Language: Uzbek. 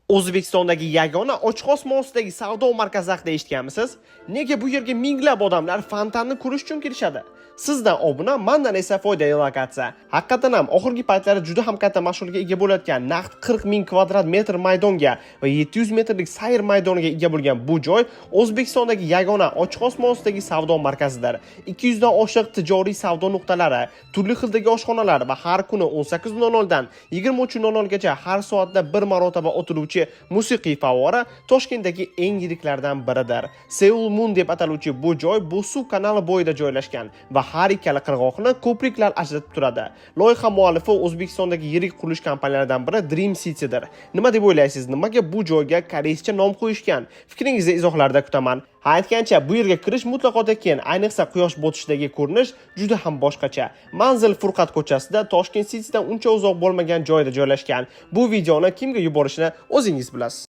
O'zbekistondagi yagona ochiq osmon ostidagi savdo markazi haqida eshitganmisiz? Nega bu yerga minglab odamlar fontanni ko'rish uchun kelishadi? Sizdan obuna, mandan esa foydali lokatsiya. Haqiqatan ham oxirgi paytlari juda ham katta mashhurlikka ega bo'layotgan, naqd 40 ming kvadrat metr maydonga va 700 metrlik sayr maydoniga ega bo'lgan bu joy O'zbekistondagi yagona ochiq osmon ostidagi savdo markazidir. 200 dan oshiq tijoriy savdo nuqtalari, turli xildagi oshxonalar va har kuni 18:00 dan 23:00 gacha har soatda bir marotaba otiluvchi musiqiy favvora Toshkentdagi eng yiriklardan biridir. Seoul Moon deb ataluvchi bu joy Bo'suv kanali bo'yida joylashgan va har ikkala qirg'oqni ko'priklar ajratib turadi. Loyiha muallifi O'zbekistondagi yirik qurilish kompaniyalaridan biri Dream Citydir. Nima deb o'ylaysiz? Nimaga bu joyga koreyscha nom qo'yishgan? Fikringizni izohlarda kutaman. Ha, aytgancha, bu yerga kirish mutlaqo tekin, ayniqsa quyosh botishidagi ko'rinish juda ham boshqacha. Manzil Furqat ko'chasida, Toshkent Citydan uncha uzoq bo'lmagan joyda joylashgan. Bu videoni kimga yuborishni o'zingiz bilasiz.